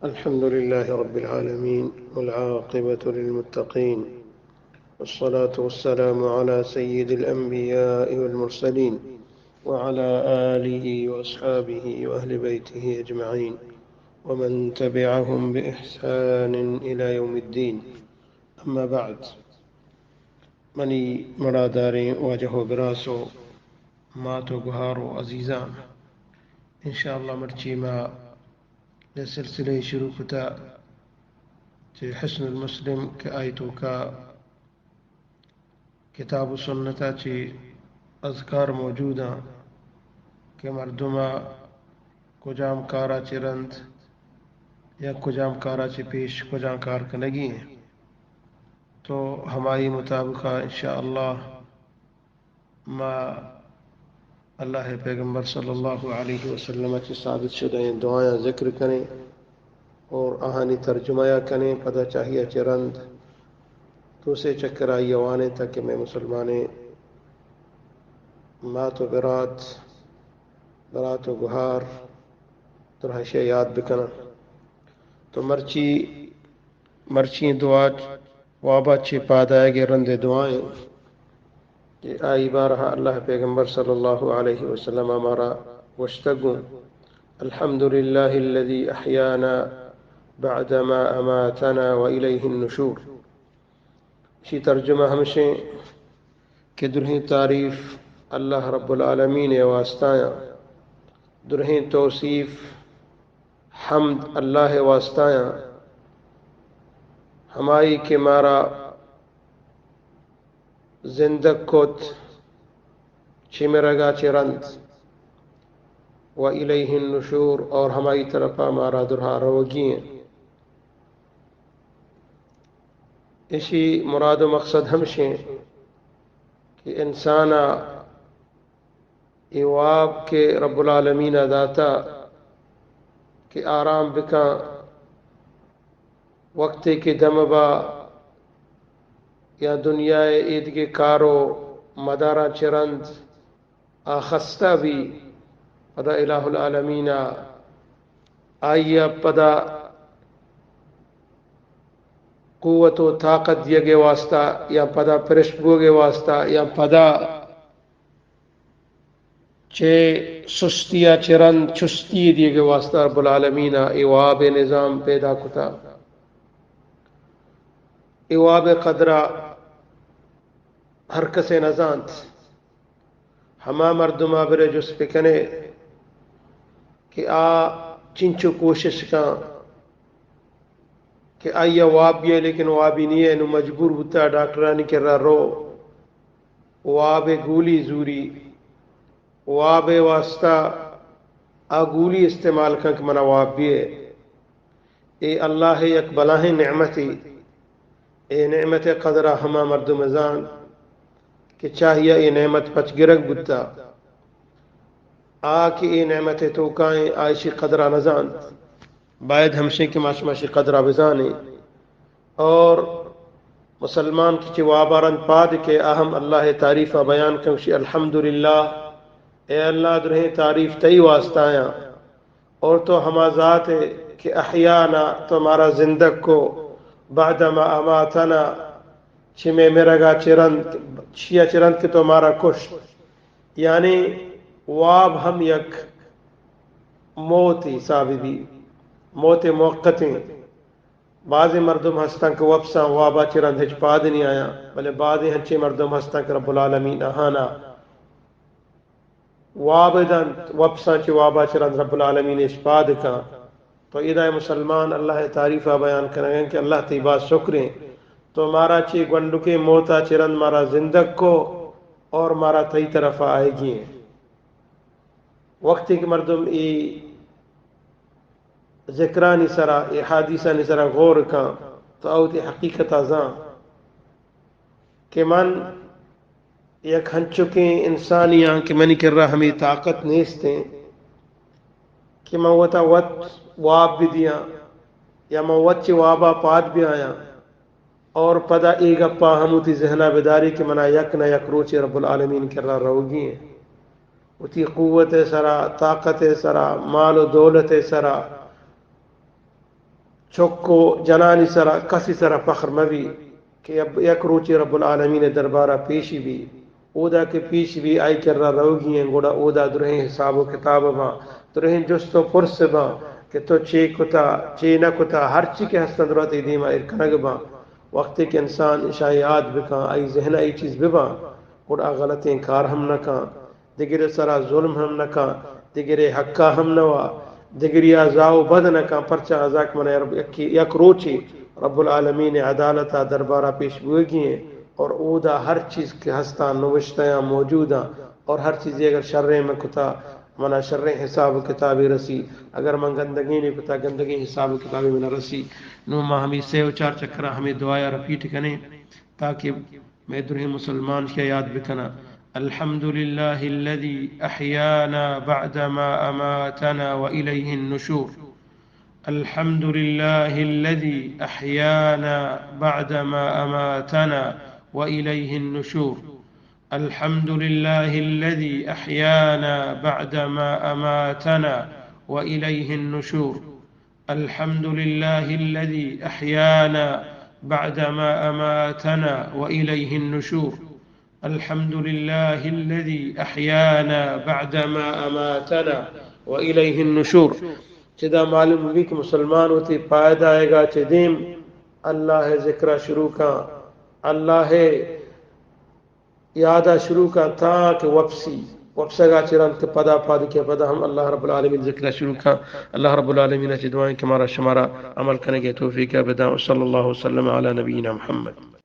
الحمد لله رب العالمين، والعاقبة للمتقين، والصلاة والسلام على سيد الأنبياء والمرسلين، وعلى آله وأصحابه وأهل بيته أجمعين، ومن تبعهم بإحسان إلى يوم الدين. أما بعد. منی مڑاداریں واجہ و براس و مات و گہار و عزیزان، انشاءاللہ مرچی ما یک سلسلہ شروع کتا چہ حصن المسلم کہ آئی توکا کتاب و سنتا چہ اذکار موجود آں کہ مردما کجام کارا چہ رند یا کجام کارا چہ پیش کجام کار کنگی ایں، تو ہمائی مطابقا انشاءاللہ ما اللہ ءِ پیغمبر صلی اللہ علیہ وسلم ءَ چہ ثابت شدہ ایں دعایاں ذکر کنیں اور آہانی ترجمہ یا کنیں، پدا چاہیا چہ رند دو سے چکر آئی وانیں تاکہ مئے مسلمانیں مات و برات، برات و گہار درہشے یاد بکناں۔ تو مرچی، مرچی دعا وابا چہ پاد آیگ ءِ رند ءِ دعا ایں کہ آئی بارہ ءَ اللہ ءِ پیغمبر صلی اللہ علیہ وسلم ءَ مارا گوشتگ گوں، الحمد للہ الذی احیانا بعد ما اماتنا و الیہ النشور۔ اشی ترجمہ ہمشیں کہ درہیں تعریف اللہ رب العالمین ءِ واسطہ آں، درہیں توصیف حمد اللہ ءِ واسطہ آں، ہمائی کہ مارا زندگ کت چہ مرگا چہ رند، و الیہ النشور، اور ہمائی طرفا مارا درہا روگی ایں۔ اشی مراد و مقصد ہمشیں کہ انسانا اے واب کہ رب العالمین ءَ داتا کہ آرام بکاں، وقتے کہ دم با یا دنیا ءِ ایدگہ کار و مداراں چہ رند آ خستہ بی، پدا الہ العالمین ءَ آئی ءَ پدا قوت و طاقت دیگ ءِ واسطہ یا پدا پرشت بوگ ءِ واسطہ یا پدا چہ سستی ءَ چہ رند چستی دیگ ءِ واسطہ رب العالمین ءَ اے واب ءِ نظام پیدا کتا۔ اے واب ءِ قدر ءَ ہر کسے نہ زانت۔ ہما مردم ءَ برے جست بکنے کہ آ چنچو کوشش کن کہ آئی ءَ واب بیئے، لیکن وابی نیئے، نوں مجبور بوتا ڈاکٹرانی کرا رو، واب ءِ گولی زوری، واب ءِ واسطہ آ گولی استعمال کن کہ منا واب بیئے۔ اے اللہ ءِ یک بلاہیں نعمتے۔ اے نعمت ءِ قدر ءَ ہما مردم زانت کہ چاہیا اے نعمت پچ گرگ بوتا۔ آ کہ اے نعمت ءِ توکائیں، آ اشی قدر ءَ نہ زانت۔ باید ہمشیں کہ ما شما اشی قدر ءَ بزانیں۔ اور مسلمان کہ چہ واب ءَ رند پاد کہ آ ہم اللہ ءِ تعریف ءَ بیان کن، گوشی، الحمدللہ، اے اللہ، درہیں تعریف تئی واسطہ آں۔ اور تو ہما ذات ئے کہ احیانا، تو مارا زندگ کو، بعد ما اماتنا، چہ مئے مرگا چہ رند، چیا چہ رند کہ تو مارا کشت۔ یعنی واب ہم یک موت حساب بی، موت موقتیں۔ بعضی مردم ہستن کہ وپساں وابا چہ رند ہچ پاد نی آیاں، بلے بعضی ہنچیں مردم ہستن کہ رب العالمین آہانا واب دنت، وپساں چہ وابا چہ رند رب العالمین اش پاد کن۔ تو ادا مسلمان اللہ ءِ تعریف ءَ بیان کنگا کہ اللہ تئی باز شکریں، تو مارا چہ گونڈکیں موتا چہ رند مارا زندگ کو اور مارا تئی طرف آئیگی ایں۔ وقتی کہ مردم ای ذکرانی سرا، ای حدیثانی سرا غور کن تو اوتی حقیقتا زان کہ من یک ہنچکیں انسانی آں کہ منی کرا ہمے طاقت نیستیں کہ من وتا وت واب بدیاں یا من وت چہ وابا پاد بیایاں اور پدا اے گپا ہم وتی ذہنا بداری کہ منا یک نہ یک روچے رب العالمین کرا روگی ایں۔ وتی قوت ءِ سرا، طاقت ءِ سرا، مال و دولت ءِ سرا، چک و جنانی سرا، کسی سرا فخر مبی کہ اب-، یک روچے رب العالمین دربارا پیشی بی۔ اودا کہ پیش بی، آئی کرا روگی ایں، گڑا اودا درہیں حساب و کتاب باں، درہیں جست و پرس باں کہ تو چے کتا، چے نہ کتا، ہر چی کہ ہستاں درا تئی دیما ایر کنگ باں۔ وقتے کہ انسان اشاں یاد بکاں، آئی ذہنا اے چیز بباں، گڑا آ غلطیں کار ہم نہ کاں، دگرے سرا ظلم ہم نہ کاں، دگرے حقا ہم نہ وا، دگریا زاہ و بد نہ کاں، پرچا ازاک من یک، یک روچے رب العالمین عدالتا دربارا پیش بوگی ایں اور اودا ہر چیز کہ ہستاں نوشتیاں موجوداں اور ہر چیزے اگر شریں من کتا منا شریں حساب و کتابے رسی، اگر من گندگینے کتا گندگیں حساب و کتابے منا رسی۔ نوں ما ہمے سے و چار چکراں ہمے دعایا ریپیٹ کنیں تاکہ مئے درہیں مسلمان شیا یاد بکناں۔ الحمد لله الذي أحيانا بعدما أماتنا وإليه النشور۔ الحمد لله الذي أحيانا بعدما أماتنا وإليه النشور۔ الحمد لله الذي أحيانا بعدما أماتنا وإليه النشور۔ الحمد لله الذي أحيانا بعدما أماتنا وإليه النشور۔ الحمد لله الذي أحيانا بعدما أماتنا وإليه النشور۔ چدا معلوم بی کہ مسلمان وتی پائدہ آئیگا چہ دیم اللہ ذکرا شروع کاں، اللہ یادا شروع کاں تاں کہ وپسی، وپسگا چہ رند کہ پدا پاد کہ پدا ہم اللہ رب العالمین ذکرا شروع کاں۔ اللہ رب العالمین چہ دعائیں کہ مارا شمارا عمل کنگے توفیق بداں۔ وصلی اللہ وسلم علی نبینا محمد۔